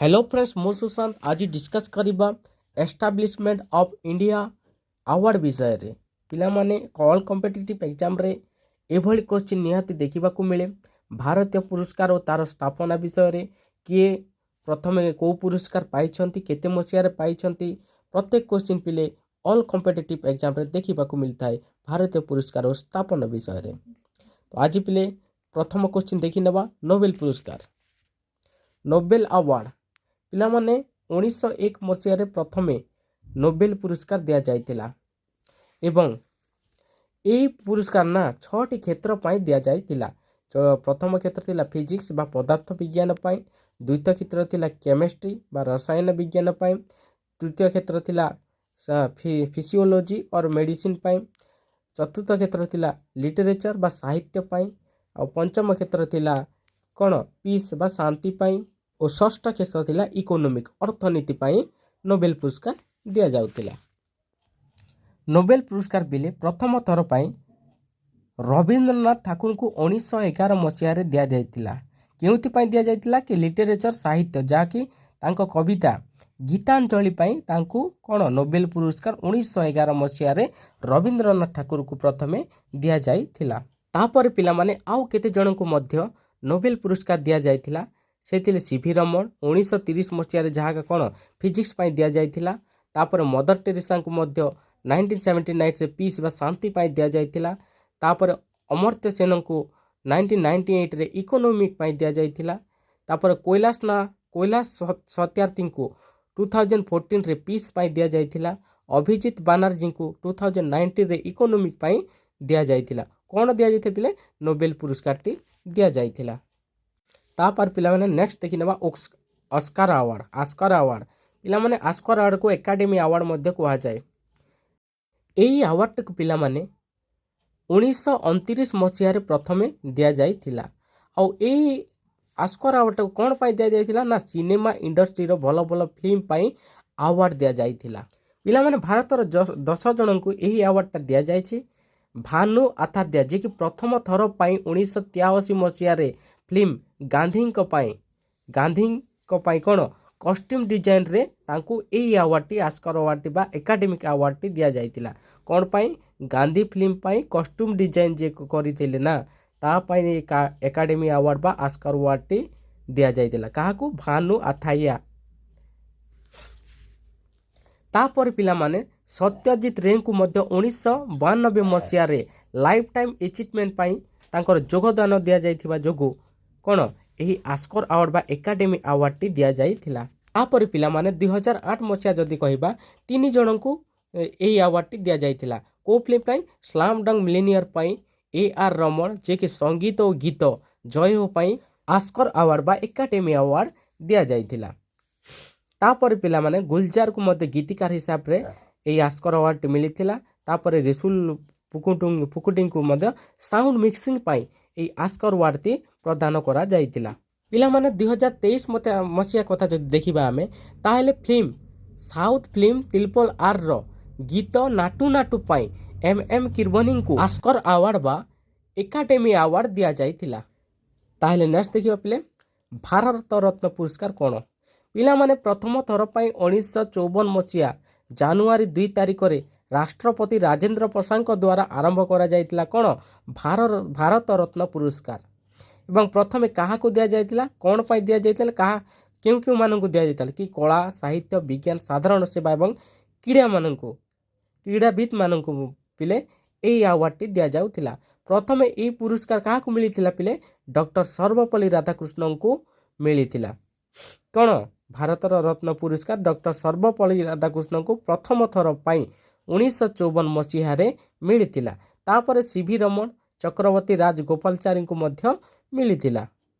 Hello friends, ମୁଁ ସୁଶାନ୍ତ। ଆଜି discus କରିବା ଏଷ୍ଟାବ୍ଲିଶମେଣ୍ଟ ଅଫ୍ ଇଣ୍ଡିଆ ଆୱାର୍ଡ଼ ବିଷୟରେ। ପିଲାମାନେ, ଅଲ୍ କମ୍ପିଟେଟିଭ୍ ଏକ୍ଜାମ୍ରେ ଏଭଳି କୋଶ୍ଚିନ୍ ନିହାତି ଦେଖିବାକୁ ମିଳେ। ଭାରତୀୟ ପୁରସ୍କାର ଓ ତା'ର ସ୍ଥାପନା ବିଷୟରେ, କିଏ ପ୍ରଥମେ କେଉଁ ପୁରସ୍କାର ପାଇଛନ୍ତି, କେତେ ମସିହାରେ ପାଇଛନ୍ତି, ପ୍ରତ୍ୟେକ କୋଶ୍ଚିନ୍ ପିଲେ ଅଲ୍ କମ୍ପିଟେଟିଭ୍ ଏକ୍ଜାମ୍ରେ ଦେଖିବାକୁ ମିଳିଥାଏ ଭାରତୀୟ ପୁରସ୍କାର ଓ ସ୍ଥାପନା ବିଷୟରେ। ତ ଆଜି ପିଲେ ପ୍ରଥମ କୋଶ୍ଚିନ୍ ଦେଖିନେବା, ନୋବେଲ ପୁରସ୍କାର, ନୋବେଲ ଆୱାର୍ଡ଼। ପିଲାମାନେ, 1901 ମସିହାରେ ପ୍ରଥମେ ନୋବେଲ ପୁରସ୍କାର ଦିଆଯାଇଥିଲା ଏବଂ ଏହି ପୁରସ୍କାର ନା ଛଅଟି କ୍ଷେତ୍ର ପାଇଁ ଦିଆଯାଇଥିଲା। ପ୍ରଥମ କ୍ଷେତ୍ର ଥିଲା ଫିଜିକ୍ସ ବା ପଦାର୍ଥ ବିଜ୍ଞାନ ପାଇଁ, ଦ୍ୱିତୀୟ କ୍ଷେତ୍ର ଥିଲା କେମିଷ୍ଟ୍ରି ବା ରସାୟନ ବିଜ୍ଞାନ ପାଇଁ, ତୃତୀୟ କ୍ଷେତ୍ର ଥିଲା ଫିଜିଓଲୋଜି ଅର୍ ମେଡ଼ିସିନ ପାଇଁ, ଚତୁର୍ଥ କ୍ଷେତ୍ର ଥିଲା ଲିଟରେଚର ବା ସାହିତ୍ୟ ପାଇଁ, ଆଉ ପଞ୍ଚମ କ୍ଷେତ୍ର ଥିଲା କ'ଣ ପିସ୍ ବା ଶାନ୍ତି ପାଇଁ ଓ ଷଷ୍ଠ କ୍ଷେତ୍ର ଥିଲା ଇକୋନୋମିକ୍, ଅର୍ଥନୀତି ପାଇଁ ନୋବେଲ ପୁରସ୍କାର ଦିଆଯାଉଥିଲା। ନୋବେଲ ପୁରସ୍କାର ପିଲେ ପ୍ରଥମ ଥର ପାଇଁ ରବୀନ୍ଦ୍ରନାଥ ଠାକୁରଙ୍କୁ 1911 ମସିହାରେ ଦିଆଯାଇଥିଲା। କେଉଁଥିପାଇଁ ଦିଆଯାଇଥିଲା କି ଲିଟରେଚର, ସାହିତ୍ୟ, ଯାହାକି ତାଙ୍କ କବିତା ଗୀତାଞ୍ଜଳି ପାଇଁ ତାଙ୍କୁ କ'ଣ ନୋବେଲ ପୁରସ୍କାର 1911 ମସିହାରେ ରବୀନ୍ଦ୍ରନାଥ ଠାକୁରଙ୍କୁ ପ୍ରଥମେ ଦିଆଯାଇଥିଲା। ତାପରେ ପିଲାମାନେ, ଆଉ କେତେ ଜଣଙ୍କୁ ମଧ୍ୟ ନୋବେଲ ପୁରସ୍କାର ଦିଆଯାଇଥିଲା। ସେ ଥିଲେ ସି ଭି ରମଣ, 1930 ମସିହାରେ, ଯାହା କ'ଣ ଫିଜିକ୍ସ ପାଇଁ ଦିଆଯାଇଥିଲା। ତାପରେ ମଦର ଟେରେସାଙ୍କୁ ମଧ୍ୟ 1979ରେ ପିସ୍ ବା ଶାନ୍ତି ପାଇଁ ଦିଆଯାଇଥିଲା। ତାପରେ ଅମର୍ତ୍ୟ ସେନଙ୍କୁ 1998ରେ ଇକୋନୋମିକ୍ ପାଇଁ ଦିଆଯାଇଥିଲା। ତାପରେ କୈଳାସ ସତ୍ୟାର୍ଥୀଙ୍କୁ 2014ରେ ପିସ୍ ପାଇଁ ଦିଆଯାଇଥିଲା। ଅଭିଜିତ ବାନାର୍ଜୀଙ୍କୁ 2019ରେ ଇକୋନୋମିକ୍ ପାଇଁ ଦିଆଯାଇଥିଲା। କ'ଣ ଦିଆଯାଇଥିଲା ପିଲେ? ନୋବେଲ ପୁରସ୍କାରଟି ଦିଆଯାଇଥିଲା। ତାପରେ ପିଲାମାନେ, ନେକ୍ସଟ ଦେଖିନେବା ଅସ୍କାର ଆୱାର୍ଡ଼। ଆସ୍କାର ଆୱାର୍ଡ଼ ପିଲାମାନେ, ଆସ୍କାର ଆୱାର୍ଡ଼କୁ ଏକାଡେମୀ ଆୱାର୍ଡ଼ ମଧ୍ୟ କୁହାଯାଏ। ଏହି ଆୱାର୍ଡ଼ଟିକୁ ପିଲାମାନେ 1929 ମସିହାରେ ପ୍ରଥମେ ଦିଆଯାଇଥିଲା। ଆଉ ଏହି ଆସ୍କର ଆୱାର୍ଡ଼ଟାକୁ କ'ଣ ପାଇଁ ଦିଆଯାଇଥିଲା ନା ସିନେମା ଇଣ୍ଡଷ୍ଟ୍ରିର ଭଲ ଭଲ ଫିଲ୍ମ ପାଇଁ ଆୱାର୍ଡ଼ ଦିଆଯାଇଥିଲା। ପିଲାମାନେ, ଭାରତର 10 ଜଣଙ୍କୁ ଏହି ଆୱାର୍ଡ଼ଟା ଦିଆଯାଇଛି। ଭାନୁ ଆଥାରିଆ, ଯିଏକି ପ୍ରଥମ ଥର ପାଇଁ 1983 ମସିହାରେ ଫିଲ୍ମ ଗାନ୍ଧୀଙ୍କ ପାଇଁ କ'ଣ କଷ୍ଟ୍ୟୁମ୍ ଡିଜାଇନରେ ତାଙ୍କୁ ଏହି ଆୱାର୍ଡ଼ଟି, ଆସ୍କର ଆୱାର୍ଡ଼ଟି ବା ଏକାଡେମିକ୍ ଆୱାର୍ଡ଼ଟି ଦିଆଯାଇଥିଲା। କ'ଣ ପାଇଁ? ଗାନ୍ଧୀ ଫିଲ୍ମ ପାଇଁ କଷ୍ଟ୍ୟୁମ୍ ଡିଜାଇନ୍ ଯିଏ କରିଥିଲେ ନା, ତା ପାଇଁ ଏକାଡେମୀ ଆୱାର୍ଡ଼ ବା ଆସ୍କର ଆୱାର୍ଡ଼ଟି ଦିଆଯାଇଥିଲା। କାହାକୁ? ଭାନୁ ଆଥାଇଆ। ତାପରେ ପିଲାମାନେ, ସତ୍ୟଜିତ ରେଙ୍କୁ ମଧ୍ୟ 1992 ମସିହାରେ ଲାଇଫ୍ ଟାଇମ୍ ଆଚିଭମେଣ୍ଟ ପାଇଁ ତାଙ୍କର ଯୋଗଦାନ ଦିଆଯାଇଥିବା ଯୋଗୁଁ କ'ଣ ଏହି ଆସ୍କର ଆୱାର୍ଡ଼ ବା ଏକାଡେମୀ ଆୱାର୍ଡ଼ଟି ଦିଆଯାଇଥିଲା। ତାପରେ ପିଲାମାନେ, 2008 ମସିହା ଯଦି କହିବା, ତିନି ଜଣଙ୍କୁ ଏହି ଆୱାର୍ଡ଼ଟି ଦିଆଯାଇଥିଲା। କେଉଁ ଫିଲ୍ମ ପାଇଁ? ସ୍ଲାମ୍ ଡଙ୍ଗ ମିଲିନିୟର ପାଇଁ ଏ ଆର୍ ରମଣ, ଯିଏକି ସଙ୍ଗୀତ ଓ ଗୀତ ଜୟ ହୋ ପାଇଁ ଆସ୍କର ଆୱାର୍ଡ଼ ବା ଏକାଡେମୀ ଆୱାର୍ଡ଼ ଦିଆଯାଇଥିଲା। ତାପରେ ପିଲାମାନେ, ଗୁଲଜାରକୁ ମଧ୍ୟ ଗୀତିକାର ହିସାବରେ ଏହି ଆସ୍କର ଆୱାର୍ଡ଼ଟି ମିଳିଥିଲା। ତାପରେ ରେସୁଲ ପୁକୁଟିଙ୍କୁ ମଧ୍ୟ ସାଉଣ୍ଡ ମିକ୍ସିଂ ପାଇଁ ଏହି ଆସ୍କର ଆୱାର୍ଡ଼ଟି ପ୍ରଦାନ କରାଯାଇଥିଲା। ପିଲାମାନେ, 2023 ମସିହା କଥା ଯଦି ଦେଖିବା ଆମେ, ତାହେଲେ ଫିଲ୍ମ, ସାଉଥ୍ ଫିଲ୍ମ ତ୍ରିପଲ ଆର୍ର ଗୀତ ନାଟୁ ନାଟୁ ପାଇଁ ଏମ୍ ଏମ୍ କିରବନୀଙ୍କୁ ଆସ୍କର ଆୱାର୍ଡ଼ ବା ଏକାଡେମୀ ଆୱାର୍ଡ଼ ଦିଆଯାଇଥିଲା। ତାହେଲେ ନେକ୍ସଟ ଦେଖିବା ପିଲେ, ଭାରତ ରତ୍ନ ପୁରସ୍କାର କ'ଣ? ପିଲାମାନେ, ପ୍ରଥମ ଥର ପାଇଁ 1954 ମସିହା ଜାନୁଆରୀ 2 ତାରିଖରେ ରାଷ୍ଟ୍ରପତି ରାଜେନ୍ଦ୍ର ପ୍ରସାଦଙ୍କ ଦ୍ୱାରା ଆରମ୍ଭ କରାଯାଇଥିଲା କ'ଣ ଭାରତ ରତ୍ନ ପୁରସ୍କାର। ଏବଂ ପ୍ରଥମେ କାହାକୁ ଦିଆଯାଇଥିଲା, କ'ଣ ପାଇଁ ଦିଆଯାଇଥିଲା, କେଉଁ କେଉଁମାନଙ୍କୁ ଦିଆଯାଇଥିଲା କି କଳା, ସାହିତ୍ୟ, ବିଜ୍ଞାନ, ସାଧାରଣ ସେବା ଏବଂ କ୍ରୀଡ଼ାବିତ୍ମାନଙ୍କୁ ପିଲେ ଏହି ଆୱାର୍ଡ଼ଟି ଦିଆଯାଉଥିଲା। ପ୍ରଥମେ ଏହି ପୁରସ୍କାର କାହାକୁ ମିଳିଥିଲା ପିଲେ? ଡକ୍ଟର ସର୍ବପଲ୍ଲୀ ରାଧାକୃଷ୍ଣଙ୍କୁ ମିଳିଥିଲା। କ'ଣ ଭାରତର ରତ୍ନ ପୁରସ୍କାର ଡକ୍ଟର ସର୍ବପଲ୍ଲୀ ରାଧାକୃଷ୍ଣଙ୍କୁ ପ୍ରଥମ ଥର ପାଇଁ 1954 ମସିହାରେ ମିଳିଥିଲା। ତାପରେ ସି ଭି ରମଣ, ଚକ୍ରବର୍ତ୍ତୀ ରାଜଗୋପାଳଚାରୀଙ୍କୁ ମଧ୍ୟ ମିଳିଥିଲା।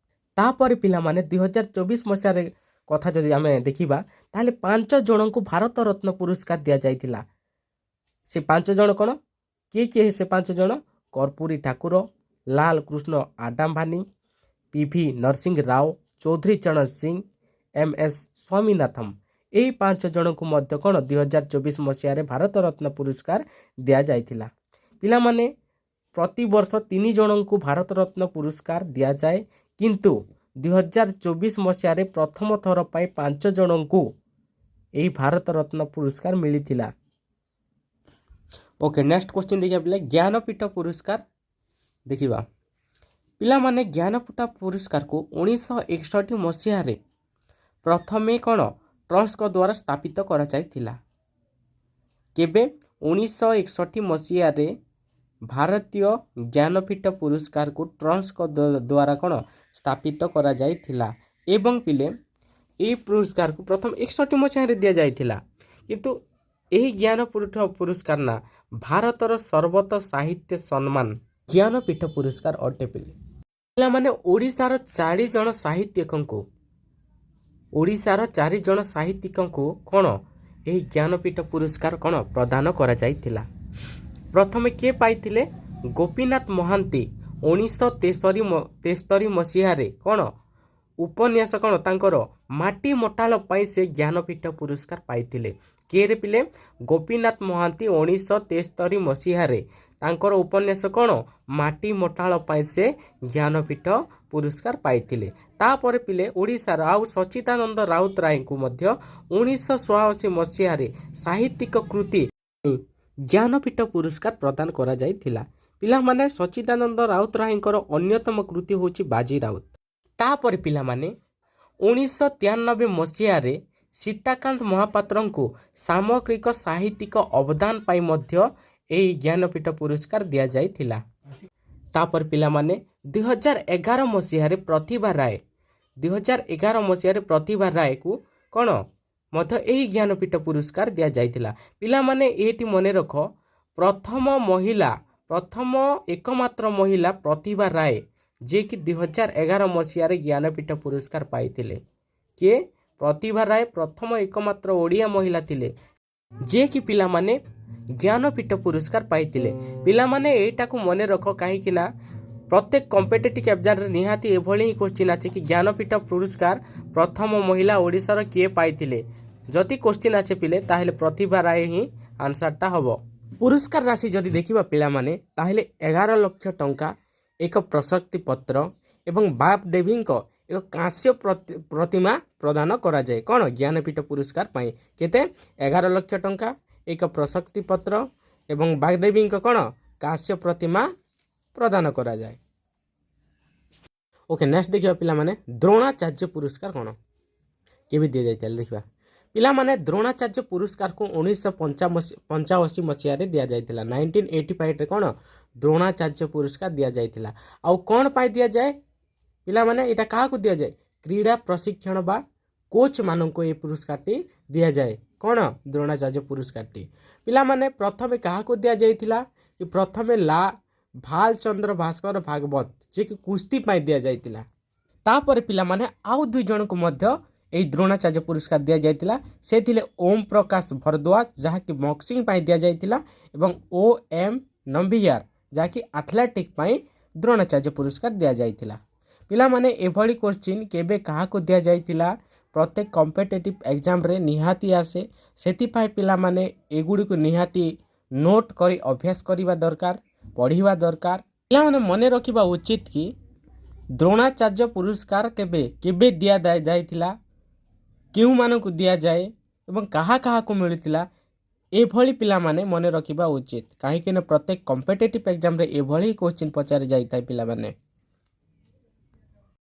ତାପରେ ପିଲାମାନେ, 2024 ମସିହାରେ କଥା ଯଦି ଆମେ ଦେଖିବା, ତାହେଲେ ପାଞ୍ଚ ଜଣଙ୍କୁ ଭାରତ ରତ୍ନ ପୁରସ୍କାର ଦିଆଯାଇଥିଲା। ସେ ପାଞ୍ଚ ଜଣ କ'ଣ? କିଏ କିଏ ସେ ପାଞ୍ଚ ଜଣ? କର୍ପୁରୀ ଠାକୁର, ଲାଲ Krishna Advani, P V Narasingha Rao, Choudhury Charan Singh, M S ସ୍ୱାମୀନାଥମ। ଏହି ପାଞ୍ଚ ଜଣଙ୍କୁ ମଧ୍ୟ କ'ଣ 2024 ମସିହାରେ ଭାରତ ରତ୍ନ ପୁରସ୍କାର ଦିଆଯାଇଥିଲା। ପିଲାମାନେ, ପ୍ରତିବର୍ଷ ତିନି ଜଣଙ୍କୁ ଭାରତ ରତ୍ନ ପୁରସ୍କାର ଦିଆଯାଏ, କିନ୍ତୁ 2024 ମସିହାରେ ପ୍ରଥମ ଥର ପାଇଁ ପାଞ୍ଚ ଜଣଙ୍କୁ ଏହି ଭାରତ ରତ୍ନ ପୁରସ୍କାର ମିଳିଥିଲା। ଓକେ, ନେକ୍ସଟ କ୍ୱେଶ୍ଚିନ୍ ଦେଖିବା ପିଲା। ଜ୍ଞାନପୀଠ ପୁରସ୍କାର ଦେଖିବା ପିଲାମାନେ। ଜ୍ଞାନପୀଠ ପୁରସ୍କାରକୁ 1961 ମସିହାରେ ପ୍ରଥମେ କ'ଣ ଟ୍ରଷ୍ଟଙ୍କ ଦ୍ୱାରା ସ୍ଥାପିତ କରାଯାଇଥିଲା। କେବେ? 1961 ମସିହାରେ ଭାରତୀୟ ଜ୍ଞାନପୀଠ ପୁରସ୍କାରକୁ ଟ୍ରଷ୍ଟଙ୍କ ଦ୍ୱାରା କ'ଣ ସ୍ଥାପିତ କରାଯାଇଥିଲା। ଏବଂ ପିଲେ, ଏହି ପୁରସ୍କାରକୁ ପ୍ରଥମ 61 ମସିହାରେ ଦିଆଯାଇଥିଲା। କିନ୍ତୁ ଏହି ଜ୍ଞାନପୀଠ ପୁରସ୍କାର ନା ଭାରତର ସର୍ବୋଚ୍ଚ ସାହିତ୍ୟ ସମ୍ମାନ ଜ୍ଞାନପୀଠ ପୁରସ୍କାର ଅଟେ। ପିଲେ, ପିଲାମାନେ, ଓଡ଼ିଶାର ଚାରି ଜଣ ସାହିତ୍ୟିକଙ୍କୁ କ'ଣ ଏହି ଜ୍ଞାନପୀଠ ପୁରସ୍କାର କ'ଣ ପ୍ରଦାନ କରାଯାଇଥିଲା। ପ୍ରଥମେ କିଏ ପାଇଥିଲେ? ଗୋପୀନାଥ ମହାନ୍ତି, 1973 ମସିହାରେ କ'ଣ ଉପନ୍ୟାସ କ'ଣ ତାଙ୍କର ମାଟି ମଟାଳ ପାଇଁ ସେ ଜ୍ଞାନପୀଠ ପୁରସ୍କାର ପାଇଥିଲେ। କିଏ ରେ ପିଲେ? ଗୋପୀନାଥ ମହାନ୍ତି। 1973 ମସିହାରେ ତାଙ୍କର ଉପନ୍ୟାସ କ'ଣ ମାଟି ମଟାଳ ପାଇଁ ସେ ଜ୍ଞାନପୀଠ ପୁରସ୍କାର ପାଇଥିଲେ। ତାପରେ ପିଲେ, ଓଡ଼ିଶାର ଆଉ ସଚ୍ଚିଦାନନ୍ଦ ରାଉତରାୟଙ୍କୁ ମଧ୍ୟ 1986 ମସିହାରେ ସାହିତ୍ୟିକ କୃତି ଜ୍ଞାନପୀଠ ପୁରସ୍କାର ପ୍ରଦାନ କରାଯାଇଥିଲା। ପିଲାମାନେ, ସଚ୍ଚିଦାନନ୍ଦ ରାଉତରାୟଙ୍କର ଅନ୍ୟତମ କୃତି ହେଉଛି ବାଜି ରାଉତ। ତାପରେ ପିଲାମାନେ, 1993 ମସିହାରେ ସୀତାକାନ୍ତ ମହାପାତ୍ରଙ୍କୁ ସାମଗ୍ରିକ ସାହିତ୍ୟିକ ଅବଦାନ ପାଇଁ ମଧ୍ୟ ଏହି ଜ୍ଞାନପୀଠ ପୁରସ୍କାର ଦିଆଯାଇଥିଲା। ତାପରେ ପିଲାମାନେ, 2011 ମସିହାରେ ପ୍ରତିଭା ରାୟ, 2011 ମସିହାରେ ପ୍ରତିଭା ରାୟକୁ କ'ଣ ମଧ୍ୟ ଏହି ଜ୍ଞାନପୀଠ ପୁରସ୍କାର ଦିଆଯାଇଥିଲା। ପିଲାମାନେ, ଏଇଠି ମନେ ରଖ, ପ୍ରଥମ ଏକମାତ୍ର ମହିଳା ପ୍ରତିଭା ରାୟ, ଯିଏକି 2011 ମସିହାରେ ଜ୍ଞାନପୀଠ ପୁରସ୍କାର ପାଇଥିଲେ। କିଏ? ପ୍ରତିଭା ରାୟ ପ୍ରଥମ ଏକମାତ୍ର ଓଡ଼ିଆ ମହିଳା ଥିଲେ, ଯିଏକି ପିଲାମାନେ ଜ୍ଞାନପୀଠ ପୁରସ୍କାର ପାଇଥିଲେ। ପିଲାମାନେ, ଏଇଟାକୁ ମନେ ରଖ, କାହିଁକି ନା ପ୍ରତ୍ୟେକ କମ୍ପିଟେଟିଭ୍ ଏକ୍ଜାମରେ ନିହାତି ଏଭଳି ହିଁ କୋଶ୍ଚିନ୍ ଅଛି କି ଜ୍ଞାନପୀଠ ପୁରସ୍କାର ପ୍ରଥମ ମହିଳା ଓଡ଼ିଶାର କିଏ ପାଇଥିଲେ। ଯଦି କୋଶ୍ଚିନ୍ ଅଛି ପିଲେ, ତାହେଲେ ପ୍ରତିଭା ରାୟ ହିଁ ଆନ୍ସରଟା ହେବ। ପୁରସ୍କାର ରାଶି ଯଦି ଦେଖିବା ପିଲାମାନେ, ତାହେଲେ 11 ଲକ୍ଷ ଟଙ୍କା, ଏକ ପ୍ରଶସ୍ତି ପତ୍ର ଏବଂ ବାଗଦେବୀଙ୍କ ଏକ କାଂସ୍ୟ ପ୍ରତିମା ପ୍ରଦାନ କରାଯାଏ। କ'ଣ ଜ୍ଞାନପୀଠ ପୁରସ୍କାର ପାଇଁ କେତେ? 11 ଲକ୍ଷ ଟଙ୍କା, ଏକ ପ୍ରଶସ୍ତି ପତ୍ର ଏବଂ ବାଗଦେବୀଙ୍କ କ'ଣ କାଂସ୍ୟ ପ୍ରତିମା ପ୍ରଦାନ କରାଯାଏ। ଓକେ, ନେକ୍ସଟ ଦେଖିବା ପିଲାମାନେ। ଦ୍ରୋଣାଚାର୍ଯ୍ୟ ପୁରସ୍କାର କ'ଣ କେବେ ଦିଆଯାଇଥିଲା ଦେଖିବା ପିଲାମାନେ। ଦ୍ରୋଣାଚାର୍ଯ୍ୟ ପୁରସ୍କାରକୁ 1985 ମସିହାରେ ଦିଆଯାଇଥିଲା। 1985ରେ କ'ଣ ଦ୍ରୋଣାଚାର୍ଯ୍ୟ ପୁରସ୍କାର ଦିଆଯାଇଥିଲା। ଆଉ କ'ଣ ପାଇଁ ଦିଆଯାଏ ପିଲାମାନେ? ଏଇଟା କାହାକୁ ଦିଆଯାଏ? କ୍ରୀଡ଼ା ପ୍ରଶିକ୍ଷଣ ବା କୋଚ୍ ମାନଙ୍କୁ ଏ ପୁରସ୍କାରଟି ଦିଆଯାଏ। କ'ଣ ଦ୍ରୋଣାଚାର୍ଯ୍ୟ ପୁରସ୍କାରଟି ପିଲାମାନେ ପ୍ରଥମେ କାହାକୁ ଦିଆଯାଇଥିଲା କି ପ୍ରଥମେ ଭାଲଚନ୍ଦ୍ର ଭାସ୍କର ଭାଗବତ, ଯିଏକି କୁସ୍ତି ପାଇଁ ଦିଆଯାଇଥିଲା। ତାପରେ ପିଲାମାନେ, ଆଉ ଦୁଇ ଜଣଙ୍କୁ ମଧ୍ୟ ଏହି ଦ୍ରୋଣାଚାର୍ଯ୍ୟ ପୁରସ୍କାର ଦିଆଯାଇଥିଲା। ସେ ଥିଲେ ଓମ୍ ପ୍ରକାଶ ଭରଦ୍ୱାଜ, ଯାହାକି ବକ୍ସିଂ ପାଇଁ ଦିଆଯାଇଥିଲା, ଏବଂ ଓ ଏମ୍ ନମ୍ବିୟାର, ଯାହାକି ଆଥଲେଟିକ୍ ପାଇଁ ଦ୍ରୋଣାଚାର୍ଯ୍ୟ ପୁରସ୍କାର ଦିଆଯାଇଥିଲା। ପିଲାମାନେ, ଏଭଳି କୋଶ୍ଚିନ୍ କେବେ କାହାକୁ ଦିଆଯାଇଥିଲା ପ୍ରତ୍ୟେକ କମ୍ପିଟେଟିଭ୍ ଏକ୍ଜାମରେ ନିହାତି ଆସେ। ସେଥିପାଇଁ ପିଲାମାନେ, ଏଗୁଡ଼ିକୁ ନିହାତି ନୋଟ୍ କରି ଅଭ୍ୟାସ କରିବା ଦରକାର, ପଢ଼ିବା ଦରକାର। ପିଲାମାନେ, ମନେ ରଖିବା ଉଚିତ କି ଦ୍ରୋଣାଚାର୍ଯ୍ୟ ପୁରସ୍କାର କେବେ କେବେ ଦିଆଯାଇଥିଲା, କେଉଁମାନଙ୍କୁ ଦିଆଯାଏ ଏବଂ କାହା କାହାକୁ ମିଳିଥିଲା, ଏଭଳି ପିଲାମାନେ ମନେ ରଖିବା ଉଚିତ, କାହିଁକି ନା ପ୍ରତ୍ୟେକ କମ୍ପିଟେଟିଭ୍ ଏକ୍ଜାମରେ ଏଭଳି କୋଶ୍ଚିନ୍ ପଚାରି ଯାଇଥାଏ ପିଲାମାନେ।